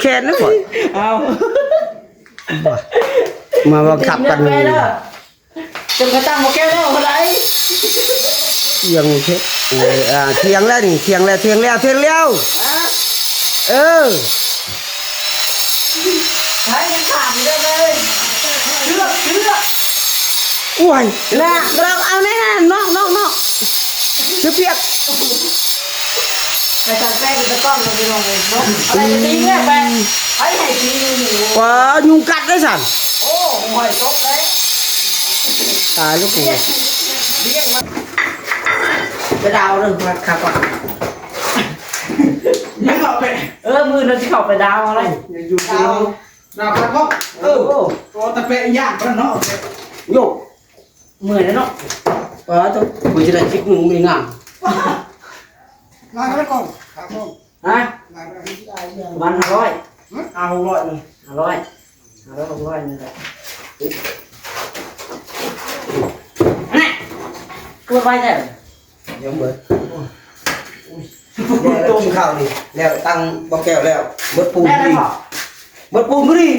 ແຂນນະຂ້ອຍ ເອົາ ມາບັງຄັບກັນ ເຈົ້າກໍຕັ້ງໝໍ້ແກ້ວແລ້ວບໍ່ໄດ້ ທຽງເທັດ ເອີ ອ່າ ທຽງແລ້ວນີ້ ທຽງແລ້ວ ທຽງແລ້ວ ທຽງແລ້ວ ຮະ ເອີ ໃຜຍັງຂາດຢູ່ເດີ ເຊືອກ ເຊືອກ ໂອ້ຍ ລະ ລະເອົາແນ່ ນອກ ນອກ ນອກ ເຊືອກປຽກ ໄປຕັດແປ້ງເປັນຕະກ້ອນເນາະ ພີ່ນ້ອງເອີຍເນາະ ອືມ ອາໄລຈະຕີແລ້ວແປ້ງ ໃຜໃຫ້ຕີຢູ່ນີ້ ວ້າ ຍຸງກັດເດ້ຊັ້ນ ໂອ້ ຫອຍຕົກເລີຍ ຕາຍແລ້ວກູ ໄປດາວເດີ ຄັກໆ ຍັງເຂົ້າໄປ ເອີ ມື້ນັ້ນຊິເຂົ້າໄປດາວເອົາເລີຍ ດາວ ດາວຄັກບໍ່ ເອີ ໂອ້ ໂອ້ ຕະແປະຍາກປານນັ້ນເນາະ ໂຍ ເມື່ອຍແລ້ວເນາະ ປາໂທ້ ກວ່າຈະໄດ້ຄລິບໜຶ່ງມີງານ ງານແລ້ວກ່ອນ ຄັບຜົມ ຮະ ປະມານຫ້າຮ້ອຍ ຫ້າຫົກຮ້ອຍໜຶ່ງ ຫ້າຮ້ອຍ ຫ້າຮ້ອຍຫົກຮ້ອຍນີ້ແຫຼະ ແນ່ ກວດໄວແທ້ ຍັງເບິດ ໂອ້ຍ ແລ້ວກິນເຂົ້ານີ້ ແລ້ວຕັ້ງບໍ່ແກ້ວແລ້ວ ເບິດປູນພໍດີ ເບິດປູນພໍດີ.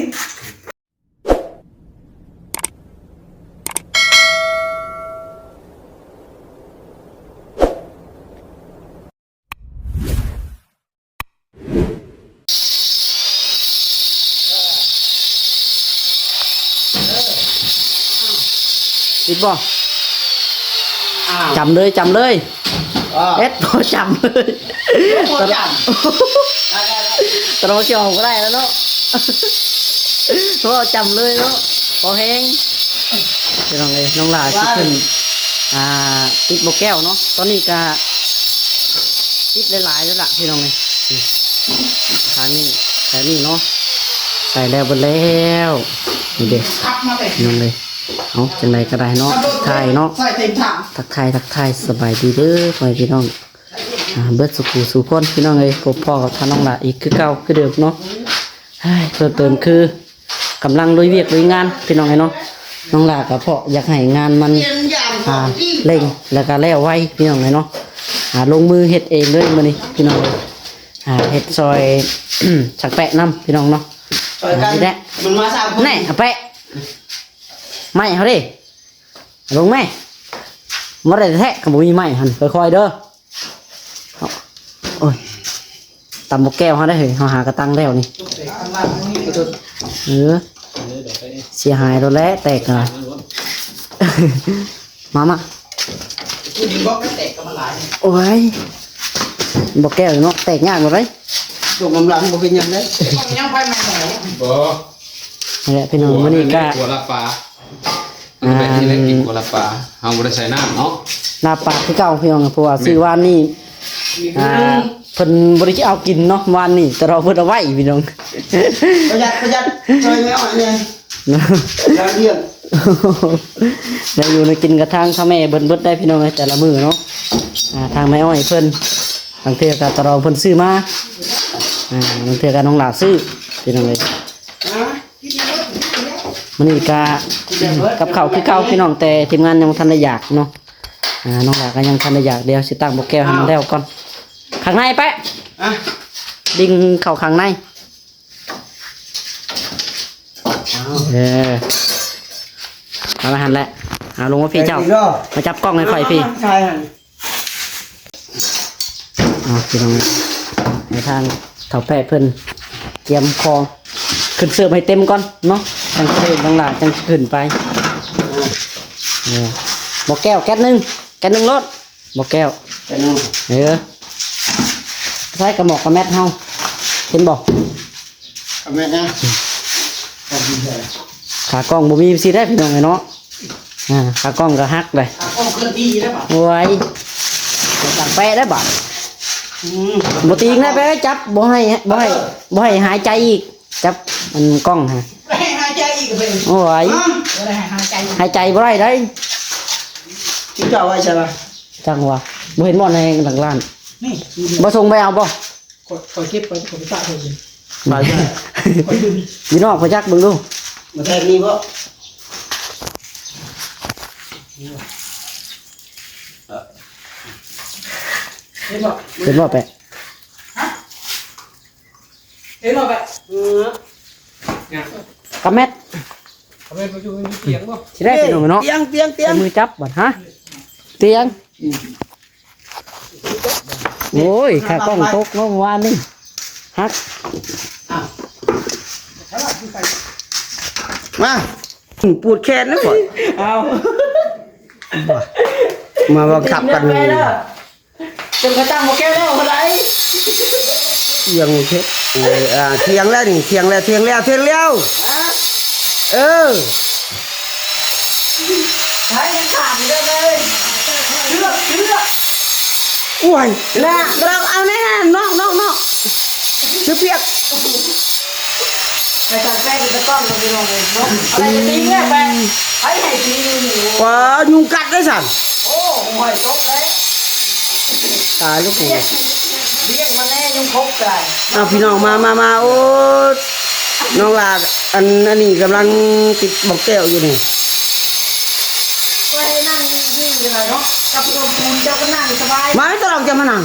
ຕິດບໍ່? ອ້າວ ຈ້ຳເລີຍ ຈ້ຳເລີຍ ອ້າວ ເຮັດ ໂອ້ ຈ້ຳເລີຍ ໂອ້ ຈ້ຳ ຕະໂລຊິອອກບໍ່ໄດ້ແລ້ວເນາະ ເພາະວ່າຈ້ຳເລີຍເນາະ ພໍແຮງ ພີ່ນ້ອງເອີຍ ນ້ອງຫຼ້າຊິຂຶ້ນ ອ່າ ຕິດບໍ່ແກ້ວເນາະ ຕອນນີ້ກະຕິດຫຼາຍໆແລ້ວລະ ພີ່ນ້ອງເອີຍ ນີ້ ທາງນີ້ ແຖວນີ້ເນາະ ໃສ່ແລ້ວເບິດແລ້ວ ນີ້ເດ້ ພີ່ນ້ອງເອີຍ ເອົາ ຈັ່ງໃດກໍໄດ້ເນາະ ທັກທາຍເນາະ ທັກທາຍ ທັກທາຍ ສະບາຍດີເດີ ພໍ່ແມ່ພີ່ນ້ອງ ອ່າ ເບິດສູ່ຜູ້ສູ່ຄົນ ພີ່ນ້ອງເອີຍ ພົບພໍ້ກັບທາງນ້ອງຫຼ້າອີກຄືເກົ່າຄືເດີມເນາະ ເພີ່ມເຕີມຄື ກຳລັງລຸຍວຽກລຸຍງານ ພີ່ນ້ອງເອີຍເນາະ ນ້ອງຫຼ້າກໍເພາະຢາກໃຫ້ງານມັນ ອ່າ ເລັ່ງ ແລ້ວກໍແລ້ວໄວ ພີ່ນ້ອງເອີຍເນາະ ອ່າ ລົງມືເຮັດເອງເລີຍມື້ນີ້ ພີ່ນ້ອງເອີຍ ອ່າ ເຮັດຊ່ອຍຊ່າງແປະນຳ ພີ່ນ້ອງເນາະ ຊ່ອຍກັນ ອ່າ ນີ້ແຫຼະ ມັນມາສາມຄົນ ແນ່ ອາແປະ ໄມ້ເຮົາເດ້ ລົງແມ້ ບໍ່ໄດ້ແທ້ ຄັນບໍ່ມີໄມ້ຫັ້ນ ຄ່ອຍໆເດີ ໂອ້ຍ ຕຳບໍ່ແກ້ວເຮົາໄດ້ເຮີ້ຍ ເຮົາຫາກະຕັງແລ້ວນີ້ ເອີ ເສຍຫາຍໂລດແຫຼະ ແຕກຫັ້ນ ມາ ມາ ໂອ້ຍ ບໍ່ແກ້ວເນາະ ແຕກຍາກໂລດເດ້ ຕົກນ້ຳຫຼັງບໍ່ເປັນຫຍັງເດ້ ບໍ່ ນີ້ແຫຼະ ພີ່ນ້ອງ ມື້ນີ້ກະ ກົວລາບປາ ອ່າ ແບບນີ້ແຫຼະ ກິນກົວລາບປາ ເຮົາບໍ່ໄດ້ໃສ່ນ້ຳເນາະ ລາບປາຄືເກົ່າ ພີ່ນ້ອງ ເພາະວ່າ ແມ່ນ ຊື້ວານນີ້ ອ່າ ເພິ່ນບໍ່ໄດ້ເອົາກິນເນາະ ວານນີ້ ແຕ່ວ່າເພິ່ນເອົາໄວ້ ພີ່ນ້ອງ ປະຢັດ ປະຢັດ ຊ່ອຍແມ່ອ້ອຍແດ່ ເນາະ ຢ່າລຽນ ໄດ້ຢູ່ໄດ້ກິນກັບທາງເຖົ້າແມ່ເພິ່ນເບິດໄດ້ ພີ່ນ້ອງເອີຍ ແຕ່ລະມື້ເນາະ ອ່າ ທາງແມ່ອ້ອຍເພິ່ນ ບາງເທື່ອກໍຕະລອງເພິ່ນຊື້ມາ ອ່າ ບາງເທື່ອກໍນ້ອງຫຼ້າຊື້ ພີ່ນ້ອງເອີຍ ມື້ນີ້ກະກັບເຂົ້າຄືເກົ່າພີ່ນ້ອງ ແຕ່ທີມງານຍັງບໍ່ທັນໄດ້ຢາກເນາະ ອ່າ ນ້ອງຫຼ້າກໍຍັງທັນໄດ້ຢາກ ດຽວຊິຕັ້ງບໍ່ແກ້ວໃຫ້ມັນແລ້ວກ່ອນ ຂ້າງໃນແປະ ອ່ະ ດຶງເຂົ້າຂ້າງໃນ ເອີ ເອົາມາຫັ້ນແຫຼະ ເອົາລົງມາພີ້ເຈົ້າ ມາຈັບກ້ອງໃຫ້ຂ້ອຍພີ້. ເອົາພີ່ນ້ອງ ໃຫ້ທາງເຖົ້າແປະເພິ່ນກຽມຂອງຂຶ້ນເສີບໃຫ້ເຕັມກ່ອນເນາະ ຈັ່ງຊິໄດ້ ນ້ອງຫຼ້າຈັ່ງຊິຂຶ້ນໄປ ເອີ ບໍ່ແກ້ວ ແກັດໜຶ່ງ ແກັດໜຶ່ງໂລດ ບໍ່ແກ້ວ ແກັດໜຶ່ງ ເອີ ໃຊ້ກະໝອກກະແມັດເຮົາ ເຫັນບໍ່? ຂາກ້ອງບໍ່ມີຊິໄດ້ພີ່ນ້ອງເອີຍເນາະ ອ່າ ຂາກ້ອງກໍຫັກເລີຍ ຂາກ້ອງເຄື່ອນທີ່ໄດ້ບາດ ໂອ້ຍ ແປະໄດ້ບາດ ອືມ ບໍ່ຕີງນະ ແປະຈັບ ບໍ່ໃຫ້ ບໍ່ໃຫ້ ບໍ່ໃຫ້ຫາຍໃຈອີກ ຈັບອັນກ້ອງຫັ້ນ ບໍ່ໃຫ້ຫາຍໃຈອີກເພິ່ນ ໂອ້ຍ ບໍ່ໄດ້ໃຫ້ຫາຍໃຈ ຫາຍໃຈບໍ່ໄດ້ເດ້ ຊິເຈົ້າໄວ້ໃສລະ ຈັ່ງວ່າ ບໍ່ເຫັນບ່ອນໃນຫຼັງຮ້ານ ນີ້ ບໍ່ສົ່ງໄປເອົາບໍ່? ຂ້ອຍ ຂ້ອຍເກັບໄປ ຂ້ອຍໄປຕາກໄວ້ຢູ່ ໄປ ຂ້ອຍຢູ່ນີ້ ຢູ່ນອກ ຂ້ອຍຈັກເບິ່ງດູ ມາແທກນີ້ບໍ່? ເຫັນບໍ່? ເຫັນບໍ່ແປະ? ຮະ? ເຫັນບໍ່ແບບ ເອີ ກະແມັດ ກະແມັດບໍ່ຢູ່ ຢູ່ຕຽງບໍ່ ຊິໄດ້ພີ່ນ້ອງເນາະ ຕຽງ ຕຽງ ຕຽງ ໃຊ້ມືຈັບບັດ ຮະ ຕຽງ ໂອ້ຍ ຂາກ້ອງຕົກເນາະ ເມື່ອວານນີ້ ຫັກ ມາ ປວດແຂນນະຂ້ອຍ ເອົາ ມາບັງຄັບກັນ ຈົນກະທັ້ງໝໍ້ແກ້ວແລ້ວບໍ່ໄດ້ ຍັງເຮັດ ເອີ ອ່າ ທ່ຽງແລ້ວນີ້ ທ່ຽງແລ້ວ ທ່ຽງແລ້ວ ທ່ຽງແລ້ວ ເອີ ໃຫ້ຍັງຂາດຢູ່ເດີ ເຊືອກ ເຊືອກ ໂອ້ຍ ນະ ລອງເອົາແນ່ ນ້ອງ ນ້ອງ ນ້ອງ ເຊືອກປຽກ ໄປຕັດແປ້ງກັບຕະກ້ອງກັບພີ່ນ້ອງເອີຍເນາະ ອືມ ໄປຕິງແລ້ວແປ້ງ ໃຜໃຫ້ຕີຢູ່ນີ້ ວ້າ ຍຸງກັດເດ້ຊັ້ນ ໂອ້ ຫວຍ ຕົກແລ້ວ ຕາຍແລ້ວກູ ລຽກ ລຽກມາແນ່ ຍຸງຄົບກາຍ ເອົາ ພີ່ນ້ອງ ມາ ມາ ມາ ໂອ້ ນ້ອງຫຼ້າ ອັນ ອັນນີ້ກຳລັງຕິດບັກແກ້ວຢູ່ນີ້ ໄວ້ນັ່ງຢູ່ນີ້ກໍໄດ້ເນາະ ກັບລວມປູນເຈົ້າກໍນັ່ງສະບາຍ ມາ ຕະຫຼອກຈະມານັ່ງ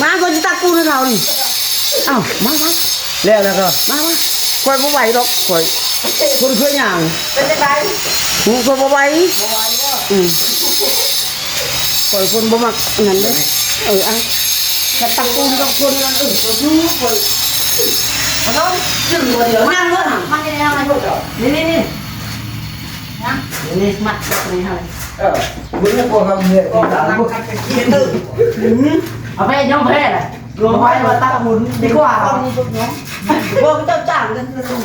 ມາ ຂ້ອຍຊິຕັກປູນໃຫ້ເຂົານີ້ ເອົ້າ ມາ ມາ ແລ້ວ ແລ້ວກໍ ມາ ມາ ຂ້ອຍບໍ່ໄຫວດອກ ຂ້ອຍຄົນເຄີຍຍ່າງ ເປັນຈັ່ງໃດ ຫື ຂ້ອຍບໍ່ໄຫວ ບໍ່ໄຫວບໍ່ ອື ຂ້ອຍຄົນບໍ່ມັກອັນນັ້ນເດ້ ເອີ ເອົາ ແຕ່ຕັກປູນກັບຄົນນັ້ນ ເອີ ຂ້ອຍຢູ່ ຂ້ອຍ ມານອນ ຂຶ້ນບໍ່ດຽວ ນັ່ງເລີຍຫັ້ນ ມັນຈະໄດ້ເອົາໃຫ້ພວກເຈົ້າ ນີ້ ນີ້ ນີ້ ນະ ນີ້ມັດກັບນີ້ໃຫ້ ເອີ ເບິ່ງໃນພວກເຮົາເມື່ອຍ ກໍນັ່ງກັນເປັນເກຍຕື່ ອື ເອົາໄປຍອມແພ້ລະ ລວມໄວ້ວ່າຕັກບຸນດີກວ່າ ບໍ່ເຈົ້າຈ້າງກັນຄື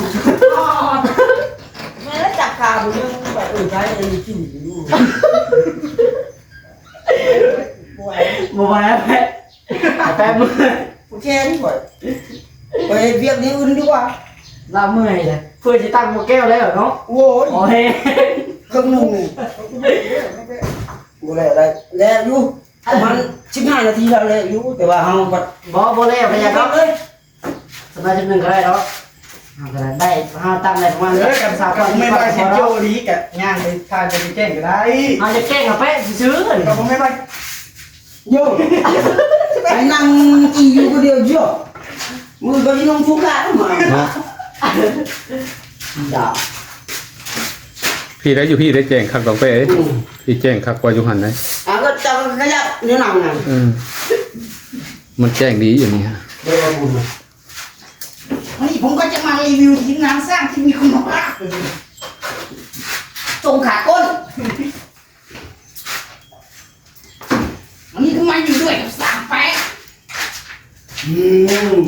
ແມ່ນລະຈັບຂາບຸນ ເອີ ໄດ້ອັນນີ້ກິນຢູ່ ບໍ່ໄຫວແລ້ວ ແປບ ແປບ ແຂນຂ້ອຍ ໄປເຮັດວຽກແນວອື່ນດີກວ່າ ລາວເມື່ອຍແຫຼະ ເພື່ອຊິຕັ້ງໝໍ້ແກ້ວແລ້ວເນາະ ໂອ້ຍ ໂອ້ຍ ເຄິ່ງໜຶ່ງນີ້ ບໍ່ແລ້ວໄດ້ ແລ້ວຢູ່ ປະມານສິບຫ້ານາທີລະແລ້ວຢູ່ ແຕ່ວ່າເຮົາບັດ ບໍ່ ບໍ່ແລ້ວ ບໍ່ຢາກເອົາເລີຍ ສະບາຍ ສິບໜຶ່ງກໍໄດ້ເນາະ ເຮົາກໍໄດ້ ເຮົາຕັ້ງໄດ້ປະມານ ເອີ ກັນສາມ ແມ່ນວ່າຊິໂຈດີກະຍ່າງໄປ ຖ້າຈະໄປແຈ້ງກໍໄດ້ ເຮົາຈະແຈ້ງເອົາໄປຊື່ໆ ກໍບໍ່ແມ່ນວ່າ ໂຍ ໄປນັ່ງອີຢູ່ຄົນດຽວໂຍ ມື້ກໍຊິລົງທຸກກະມາເນາະ ດາວ ພີ້ໄດ້ ຢູ່ພີ້ໄດ້ແຈ້ງຄັກດອກເປ້ເອີຍ ອືມ ພີ້ແຈ້ງຄັກກວ່າຢູ່ຫັ້ນໄດ໋ ອ່າ ກໍເຈົ້າຂະຫຍັບແນວນັ້ນນະ ອືມ ມັນແຈ້ງດີຢູ່ນີ້ຮະ ເດີວ່າບຸນ ວັນນີ້ຜົມກໍຈະມາຣີວິວທີມງານຊ່າງທີ່ມີຄຸນນະພາບ ສົ່ງຂາກົ້ນ ວັນນີ້ກໍມາຢູ່ດ້ວຍກັບສາມແປດ ອືມ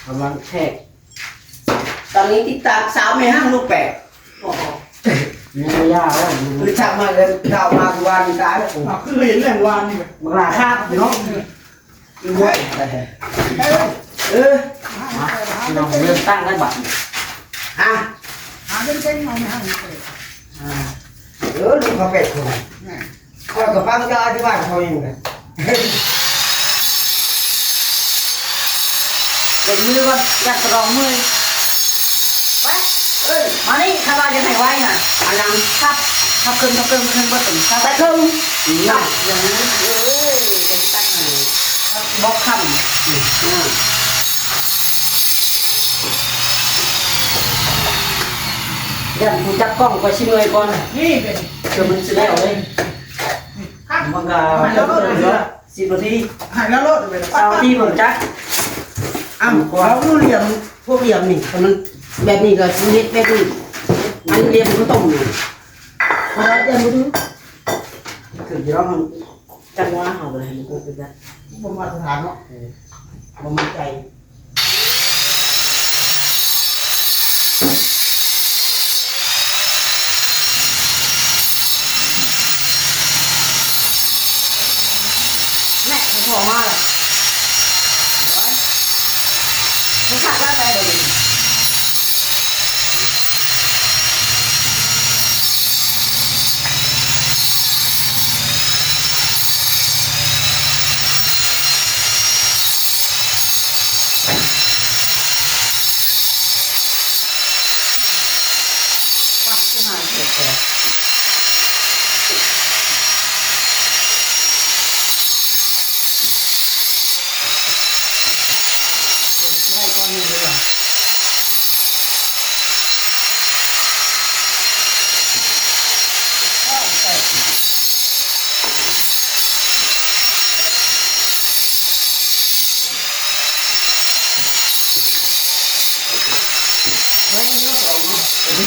ກຳລັງແທກ ຕອນນີ້ຕິດຕາມສາວແມ່ຮ້າງລູກແປດ ໂອ້ໂຫ ມີຍາແລ້ວ ຄືທັກມາແລ້ວ ເຈົ້າມາຄືວ່ານີ້ຕາຍແລ້ວ ອ້າວ ຄືເຫັນແລ້ວວານນີ້ ບັກຫຼ້າຄາບເນາະ ເອີ ມາ ພີ່ນ້ອງເລີ່ມຕັ້ງໄດ້ບັດນີ້ ຮະ ຫາເກັ່ງໆ ເອົາໃຫ້ເຮົາ ອ່າ ເອີ ລູກເຂົາແປດຄົນ ແມ່ນ ຂ້ອຍກໍຟັງເຈົ້າອະທິບາຍເຂົາເອງນະ ເປັນມືວ່າຢາກສະດອງເມື່ອຍ ໄປ ເອີຍ ມານີ້ ຄັນວ່າຢາກໃຫ້ໄວນະ ອັນນັ້ນ ພັບ ພັບເຄິ່ງ ພັບເຄິ່ງ ເຄິ່ງບໍ່ເຕັມ ພັບ ແປດເຄິ່ງ ນັບ ຢ່າງນີ້ ເອີຍ ເປັນຕັ້ງ ບັອກຄຳ ອືມ ຢ້ານຜູ້ຈັບກ້ອງຂ້ອຍຊິເມື່ອຍກ່ອນ ນີ້ເປັນ ເທື່ອມັນຊິແລ້ວເລີຍ ມັນກໍ ສິບນາທີ ໃຫ້ລາວໂລດເລີຍ ຊາວນາທີເບິ່ງຈັກ ອ້າວ ລາວຢູ່ຫຼ່ຽມ ພວກຫຼ່ຽມນີ້ ຄັນມັນແບບນີ້ກໍຊິເຮັດແບບນີ້ ອັນຫຼ່ຽມເຂົາຕົ້ມນີ້ ເພາະວ່າຢ້ານບໍ່ຖືກ ຖືກຢູ່ດອກ ຈັງຫວະເຮົາກໍໄດ້ ມັນກໍເປັນແບບ ບໍ່ມາດຕະຖານເນາະ ເອີ ບໍ່ໝັ້ນໃຈ. ແນ່ ພໍ່ມາແລ້ວ ມັນຂາດວ່າໄປເລີຍ.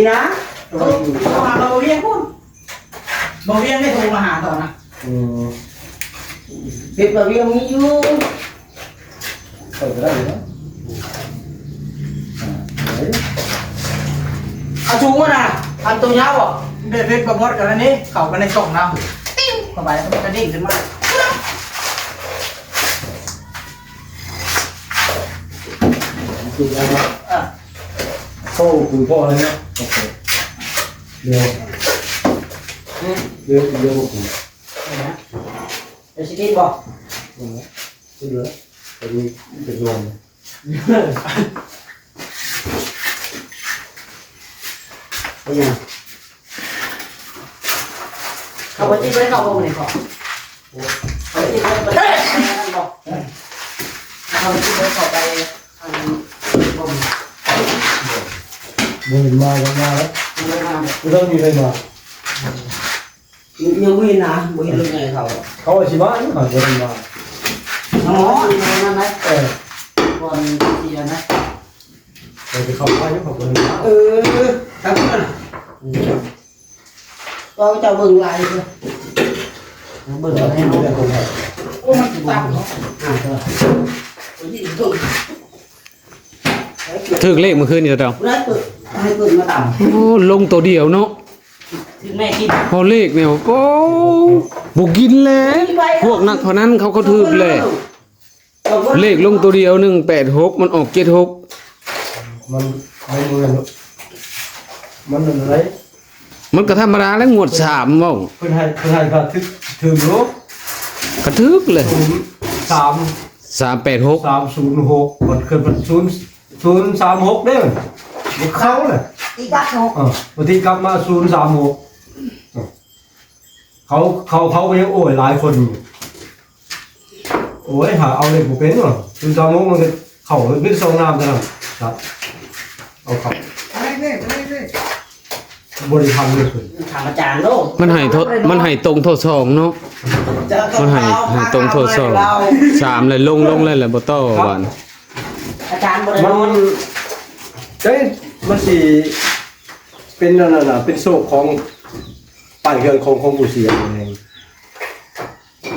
ນີ້ນະ ໂທ ໂທຫາບ່າວວຽງພຸ້ນ ບ່າວວຽງໄດ້ໂທມາຫາຕອນນະ. ອືມ ເຟສບ່າວວຽງມີຢູ່ ເຂົ້າໄປໄດ້ຢູ່ນະ. ອ່າ ເອົາ ເອົາສູງຫັ້ນນະ ອັນໂຕຍາວອະ ເຟສ ເຟສບ່າວບອດກັນອັນນີ້ ເຂົ້າໄປໃນຊ່ອງນຳ ຕິ້ງ ເຂົ້າໄປ ມັນກະເດ້ງຂຶ້ນມາ. ຄືແລ້ວເນາະ ອ່າ ໂອ້ ຄຸນພໍ່ເລີຍເນາະ. ໂອເຄ ດຽວ ດຽວ ດຽວ ໄປຊິກິນບໍ່? ກິນເລີຍ ໄປນີ້ເປັນລວມ. ເປັນຫຍັງ? ເຂົາບໍ່ຈິດບໍ່ໄດ້ເຂົ້າບໍ່ມື້ນີ້ເຂົາ ເຂົາບໍ່ຈິດບໍ່ໄດ້ເຂົ້າໄປນັ້ນບໍ່? ເຂົາບໍ່ຈິດບໍ່ໄດ້ເຂົ້າໄປອັນບໍ່? ບໍ່ເຫັນມາ ບໍ່ມາແລ້ວ ບໍ່ໄດ້ມາ ບໍ່ໄດ້ມີໃຜມາ. ຍັງບໍ່ເຫັນນະ ບໍ່ເຫັນລົດໃຫຍ່ເຂົາ ເຂົາວ່າຊິມາຢູ່ ຫາກບໍ່ທັນມາ. ອໍ ນັ້ນນະ ເອີ ກ່ອນຊິອັນນະ ເຂົາຊິເຂົ້າມາຢູ່ ເຂົາບໍ່ທັນມາ. ເອີ ທາງພຸ້ນນະ ອືມ ເວົ້າເຈົ້າເບິ່ງຫຼາຍເດີ ເບິ່ງຫຼາຍເນາະ. ໂອ້ ມັນຕັບເນາະ ອ່າ ຖືກເລກມື້ຄືນນີ້ເຈົ້າ ໃຫ້ເປີດ ໃຫ້ເປີດມາຕາມ. ໂອ້ ລົງໂຕດຽວເນາະ ຖືກແມ່ກິນ ພໍເລກນີ້ ໂອ້ ບໍ່ກິນແລ້ວ ພວກນັກພະນັນເຂົາກໍຖືກແລ້ວ. ເລກລົງໂຕດຽວ ໜຶ່ງແປດຫົກ ມັນອອກເຈັດຫົກ. ມັນ ມັນບໍ່ແມ່ນ ມັນອັນໃດ ມັນກໍທຳມະດາແຫຼະ ງວດສາມເວົ້າ ເພິ່ນໃຫ້ ເພິ່ນໃຫ້ກໍຖືກ ຖືກຢູ່ ກໍຖືກແຫຼະ ສາມ ສາມແປດຫົກ ສາມສູນຫົກ ມັນຂຶ້ນເປັນສູນ ສູນສາມຫົກເດ້ ມັນບໍ່ເຂົ້າແຫຼະ ອີກບັດຫົກ ເອີ ບາງທີກັບມາສູນສາມຫົກ ເອີ ເຂົາ ເຂົາ ເຂົາກໍຍັງໂອ້ຍຫຼາຍຄົນຢູ່ ໂອ້ຍ ຫາເອົາເລກບໍ່ເປັນເນາະ ສູນສາມຫົກ ມັນກໍເຂົ້າມີແຕ່ສອງນາມເທົ່ານັ້ນ ເອົາເຂົ້າ ບໍ່ໄດ້ທຳເລີຍເພິ່ນ ຖາມອາຈານໂລດ ມັນໃຫ້ໂທ ມັນໃຫ້ຕົງໂທສອງເນາະ ມັນໃຫ້ ໃຫ້ຕົງໂທສອງ ສາມແລ້ວລົງ ລົງແລ້ວ ແລ້ວບໍ່ຕໍ່ຫວານ ອາຈານບໍ່ໄດ້ ມັນ ເອີຍ ມັນຊິ ເປັນອັນນັ້ນນະ ເປັນໂຊກຂອງປ້າຍເຮືອນຂອງ ຂອງຜູ້ເສຍເອງ.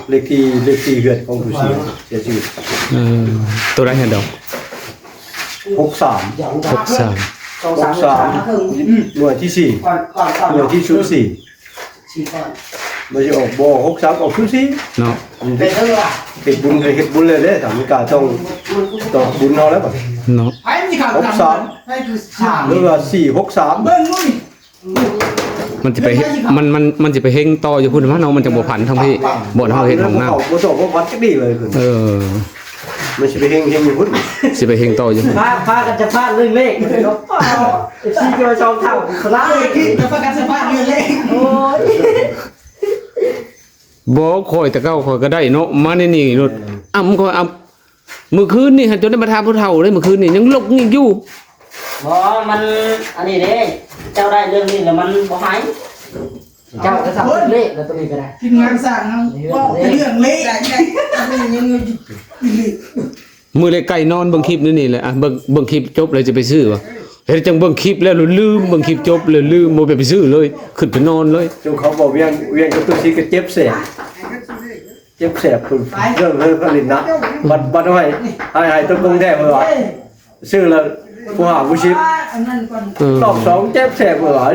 ເລກທີ່ ເລກທີ່ເຮືອນຂອງຜູ້ເສຍ ເສຍຊີວິດ. ເອີ ໂຕໃດຫັ້ນດອກ? ຫົກສາມ ຫົກສາມ ຫົກສາມ ໜ່ວຍທີສີ່ ໜ່ວຍທີສູນສີ່ ມັນຊິອອກບໍ່ ຫົກສາມ ອອກສູນສີ່ເນາະ. ເຮັດບຸນ ເຮັດບຸນແລ້ວເດ້ ທາງອາເມລິກາຕ້ອງຕອບບຸນເຮົາແລ້ວບັດນີ້ເນາະ. ຫົກສາມ ຫຼືວ່າສີ່ຫົກສາມ ມັນຊິໄປເຮັດ ມັນ ມັນ ມັນຊິໄປເຮັງຕໍ່ຢູ່ພຸ້ນມະເນາະ ມັນຈັ່ງບໍ່ພັນທາງພີ້ ບ່ອນເຮົາເຮັດຫ້ອງນ້ຳ ບໍ່ຕ້ອງບໍ່ພັນຈັກດີເລີຍ. ເອີ ມັນຊິໄປເຮັງ ເຮັງຢູ່ພຸ້ນ ຊິໄປເຮັງຕໍ່ຢູ່ພຸ້ນ. ພາ ພາກັນສະພາດເລື່ອງເລກເນາະ ເອັຟຊີ ຈະມາຊອງເຂົ້າ ພາກັນສະພາດເລື່ອງເລກ. ໂອ້ຍ ບໍ່ ຂ້ອຍແຕ່ເກົ່າຂ້ອຍກໍໄດ້ເນາະ ມາໃນນີ້ໂລດ ອຳຂ້ອຍອຳ. ມື້ຄືນນີ້ຫັ້ນ ຈົນໄດ້ມາຖາມຜູ້ເຖົ້າເດ້ ມື້ຄືນນີ້ຍັງລົກຍິງຢູ່. ບໍ່ ມັນອັນນີ້ເດ້ ເຈົ້າໄດ້ເລື່ອງນີ້ແລ້ວມັນບໍ່ໃຫ້ ເຈົ້າກໍສັ່ງເລກແລ້ວ ໂຕນີ້ກໍໄດ້ ທີມງານສ້າງເຮົາເວົ້າແຕ່ເລື່ອງເລກ. ມື້ເລກໄກ່ນອນເບິ່ງຄລິບນີ້ແຫຼະ ອ່ະ ເບິ່ງ ເບິ່ງຄລິບຈົບແລ້ວຈະໄປຊື້ວະ ເຮັດຈັ່ງເບິ່ງຄລິບແລ້ວລືມ ເບິ່ງຄລິບຈົບແລ້ວລືມ ບໍ່ໄປຊື້ເລີຍ ຂຶ້ນໄປນອນເລີຍ. ຈຸເຂົາບໍ່ວຽງ ວຽງກັບຕຸຊີກະເຈັບແສບ ເຈັບແສບພຸ້ນ ເລື່ອງເຮີຜະລິດນະ ບັດ ບັດໃຫ້ ໃຫ້ ໃຫ້ຕົກລົງແທ້ເພິ່ນວ່າ ຊື້ແລ້ວຜູ້ຫ້າຜູ້ສິບ ເອີ ຮອບສອງເຈັບແສບເພິ່ນວ່າ.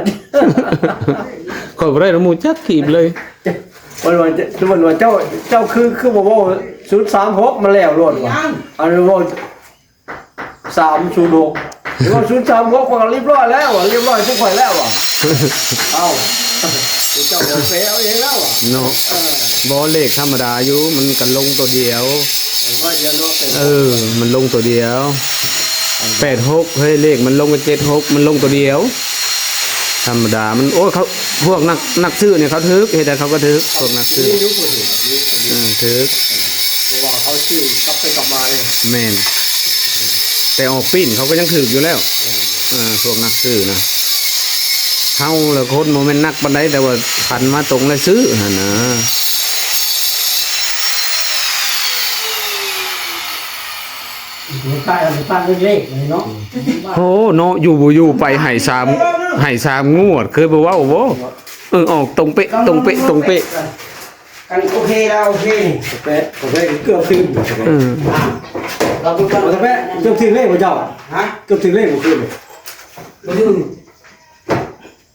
ຂ້ອຍບໍ່ໄດ້ນຳໝູ່ຈັກກີບເລີຍ ເພິ່ນວ່າ ເພິ່ນວ່າເຈົ້າ ເຈົ້າຄື ຄືບໍ່ເວົ້າສູນສາມຫົກມາແລ້ວໂລດວ່າ ອັນເວົ້າ ສາມສູນຫົກ ຫຼືວ່າສູນສາມຫົກ ມັນກໍລຽບຮ້ອຍແລ້ວ ລຽບຮ້ອຍຄືຂ້ອຍແລ້ວ. ເອົ້າ ເຈົ້າບອກໄປເອົາເອງແລ້ວເນາະ. ເອີ ບໍ່ ເລກທຳມະດາຢູ່ ມັນກໍລົງຕົວດຽວ ເອີ ມັນລົງຕົວດຽວ ແປດຫົກ ເຮີ້ຍ ເລກມັນລົງກັບເຈັດຫົກ ມັນລົງຕົວດຽວ. ທຳມະດາ ມັນ ໂອ້ຍ ເຂົາ ພວກນັກ ນັກຊື້ນີ້ເຂົາຖືກ ເຮັດໃດເຂົາກໍຖືກ ພວກນັກຊື້ ເອີ ຖືກ ເພາະວ່າເຂົາຊື້ກັບໄປກັບມາເດ້. ແມ່ນ ແຕ່ອອກປີ້ນເຂົາກໍຍັງຖືກຢູ່ແລ້ວ ເອີ ພວກນັກຊື້ນະ. ເຮົາລະຄົນບໍ່ແມ່ນນັກປານໃດ ແຕ່ວ່າພັນມາຕົງແລ້ວຊື້ຫັ້ນນະ. ໂອ້ເນາະ ຢູ່ບໍ່ຢູ່ໄປໃຫ້ສາມ ໃຫ້ສາມງວດ ເຄີຍບໍ່ເວົ້າບໍ່? ເອີ ອອກຕົງເປະ ຕົງເປະ ຕົງເປະ. ອັນໂອເຄແລ້ວ ໂອເຄ ກາແຟ ກາແຟເກືອບຕື່ມ ເອີ ເອົາກາແຟ ກາແຟເກືອບຖືກເລກບໍ່ເຈົ້າ? ຮະ ເກືອບຖືກເລກບໍ່ຄືນນີ້? ບໍ່ຖືກ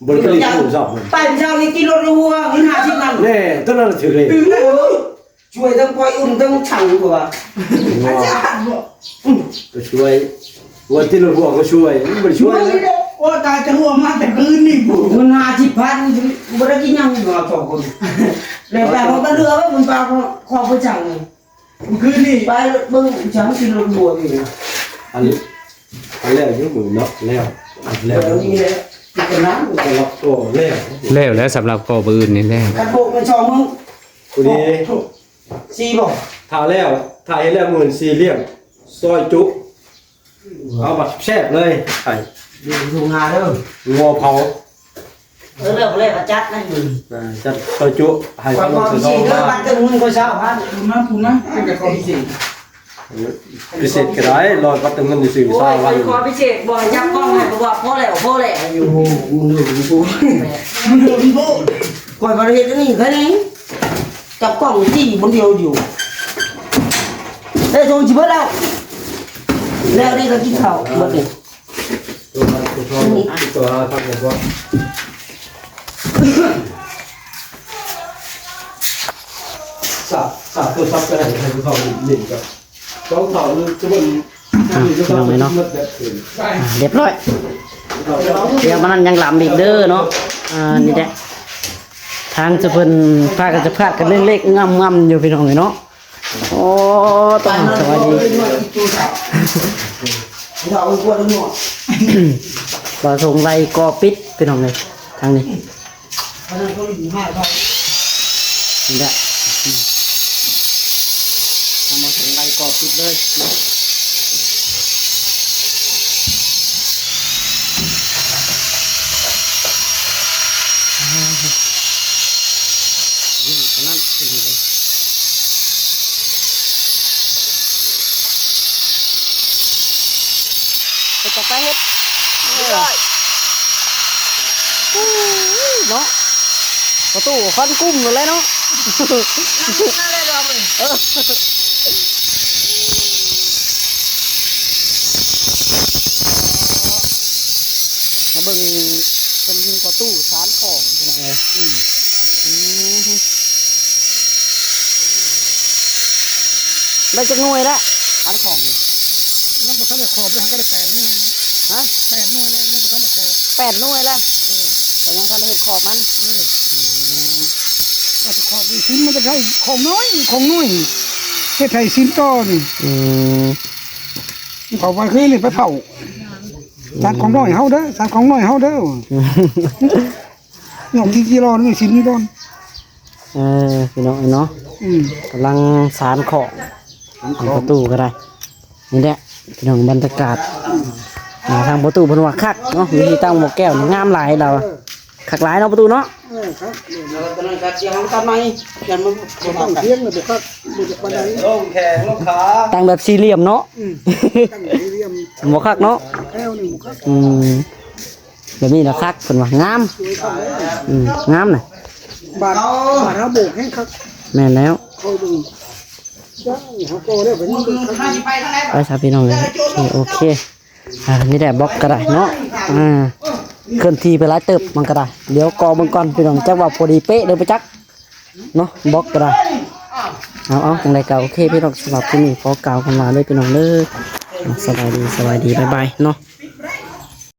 ບໍ່ໄດ້ໄປຫຼິ້ນຜູ້ຊອບ ໄປເຊົ້ານີ້ກິນລົດຫົວເງິນຫ້າສິບພັນ ແນ່ ຕອນນັ້ນຖືກເລກ ຖືກເລກ. ຊ່ວຍທັງປ່ອຍອຸ່ນທັງສັງກວ່າ ອາຈານບໍ່ ກໍຊ່ວຍ ວ່າຕິລົດຫົວກໍຊ່ວຍ ມັນບໍ່ໄດ້ຊ່ວຍ. ໂອ້ ຕາຍ ແຕ່ຫົວມາແຕ່ຄືນນີ້ ເງິນຫ້າສິບພັນ ບໍ່ໄດ້ກິນຫຍັງ ເຮົາສອງຄົນ ແລ້ວໄປເຮົາກໍເຫຼືອໄວ້ ມັນປາກຂອງຜູ້ສັງ ຄືນນີ້ ໄປເບິ່ງສັງກິນລົດຫົວຢູ່. ອັນ ອັນແລ້ວຢູ່ມື້ເນາະ ແລ້ວ ແລ້ວ ແລ້ວນີ້ແຫຼະ ສຳລັບກໍແລ້ວ ແລ້ວແຫຼະ ສຳລັບກໍມື້ອື່ນນີ້ແລ້ວ ຄັນໂບກໄປສອງມື້ ພໍດີ ສີ່ບໍ່ ຖ້າແລ້ວ ຖ້າເຮັດແລ້ວມື້ອື່ນສີ່ລ້ຽງ ຊອຍຈຸ ເອົາບັດແຊບເລີຍ ໄປຢູ່ໂຮງງານເດີ ງົວເຜົາ. ເອີ ແລ້ວ ແລ້ວກໍຈັດໃນມື້ ອ່າ ຈັດຊອຍຈຸໃຫ້ ຂ້ອຍຂໍພິເສດເດີ ບັດເຕີມເງິນຂ້ອຍຊາວພັນ ປູນມາ ປູນມາ ເປັນກະຂໍພິເສດ ພິເສດກໍໄດ້ ລອຍບັດເຕີມເງິນຊື່ໆ ໂອ້ຍ ຊາວພັນ ຂ້ອຍຂໍພິເສດ ບໍ່ໃຫ້ຈັບກ້ອງໃຫ້ ເພາະວ່າພໍແລ້ວ ພໍແລ້ວ ຢູ່ ມັນເດີນໂພດ ມັນເດີນໂພດ ຂ້ອຍບໍ່ໄດ້ເຮັດອັນນີ້ ແຄ່ນີ້ ຈັບກ້ອງຈີ່ຄົນດຽວຢູ່ ເອີ ໂທຊິເບິດແລ້ວ ແລ້ວນີ້ກໍກິນເຂົ້າເບິດນີ້ ຕົວ ຕົວ ຕົວທາງບໍ່ ສາ ສາໂທລະສັບໄປໃຫ້ ໃຫ້ເຂົາຫຼິ້ນກັນ ສອງເທົ່າ ຄືມັນ ອ່ະ ພີ່ນ້ອງເອີຍເນາະ ອ່ະ ຮຽບຮ້ອຍ ດຽວມັນນັ້ນຍັງລຳອີກເດີເນາະ ອ່າ ນີ້ແຫຼະ ທາງເຈົ້າເພິ່ນພາກັນສະພາດກັນເລື່ອງເລກງ່ຳໆຢູ່ ພີ່ນ້ອງເອີຍເນາະ. ໂອ້ ຕ້ອງສະບາຍດີ ບ່າວສົງໄລ່ກໍປິດ ພີ່ນ້ອງເອີຍ ທາງນີ້ ນີ້ແຫຼະ ທາງບ່າວສົງໄລ່ກໍປິດເລີຍ. ເຮັດຕໍ່ໄປ ເຮັດ ເອີ ເຮີ້ຍ ໂອ້ຍເນາະ ປະຕູຟັນກຸ້ມໂລດແຫຼະເນາະ. ເອີ ມາເບິ່ງເພິ່ນຍິງປະຕູສານຂອງ ພີ່ນ້ອງເອີຍ. ອືມ ອືມ ໄດ້ຈັກໜ່ວຍລະ ສານຂອງ? ຍັງບໍ່ທັນໄດ້ຂອບເລີຍ ຫາກໍໄດ້ແປດໜ່ວຍ. ຮະ? ແປດໜ່ວຍແລ້ວ ແປດໜ່ວຍລະ. ເອີ ແຕ່ຍັງທັນເຮັດຂອບມັນ. ເອີ ອືມ ເອົາໄປຂອບນີ້ ຊິນມັນຈະໄດ້ຂອງນ້ອຍ ຂອງນ້ອຍ ເຮັດໃຫ້ຊິນຕໍ່ນີ້. ອືມ ເຂົາໄປຄືນີ້ໄປເຜົາ ສານຂອງນ້ອຍເຮົາເດີ ສານຂອງນ້ອຍເຮົາເດີ. ອືມ ຍອມທີ່ຈີລອນນີ້ຊິນກ່ອນ. ເອີ ພີ່ນ້ອງເນາະ ອືມ ກຳລັງສານຂອງ ສານຂອງ ປະຕູກໍໄດ້. ນີ້ແຫຼະພີ່ນ້ອງ ບັນຍາກາດ ອ່າ ທາງປະຕູເພິ່ນວ່າຄັກເນາະ ວິທີຕັ້ງໝໍ້ແກ້ວນີ້ງາມຫຼາຍລາວ ເອີ ຄັກຫຼາຍເນາະປະຕູເນາະ. ເອີ ຄັກ ເອີ ຕອນນັ້ນກໍຊິເອົາຕັດໃໝ່ ແຕ່ມັນບໍ່ ບໍ່ຕ້ອງ ເອົາກັນ ທຽງເລີຍ ບໍ່ຄັກ ບໍ່ຈັກປານໃດ ລົງແຂງລົງຂາ ຕັ້ງແບບສີ່ຫຼ່ຽມເນາະ. ອືມ ຕັ້ງສີ່ຫຼ່ຽມ ບໍ່ຄັກເນາະ ແຖວໜຶ່ງບໍ່ຄັກ. ອືມ ແບບນີ້ລະຄັກ ເພິ່ນວ່າງາມ. ສວຍຄັກເລີຍ ອືມ ງາມນະ ບາດ ບາດເຮົາໂບກແຮງຄັກ. ແມ່ນແລ້ວ ເຂົາເບິ່ງ ໄດ້ ເຮົາກໍແລ້ວ ໄປຊະພີ່ນ້ອງເອີຍ. ໂອເຄ ໂອເຄ ອ່າ ນີ້ແຫຼະ ບລັອກກໍໄດ້ເນາະ ອ່າ ເຄື່ອນທີ່ໄປຫຼາຍເຕີບ ມັນກໍໄດ້ ດຽວກໍເບິ່ງກ່ອນພີ່ນ້ອງ ຈັກວ່າພໍດີເປະເດີບໍ່ຈັກເນາະ ບລັອກກໍໄດ້. ເອົາ ເອົາ ຈັ່ງໃດກໍໂອເຄພີ່ນ້ອງ ສຳລັບຄລິບນີ້ຂໍກ່າວຄຳວ່າເດີພີ່ນ້ອງເດີ ສະບາຍດີ ສະບາຍດີ ບາຍບາຍເນາະ.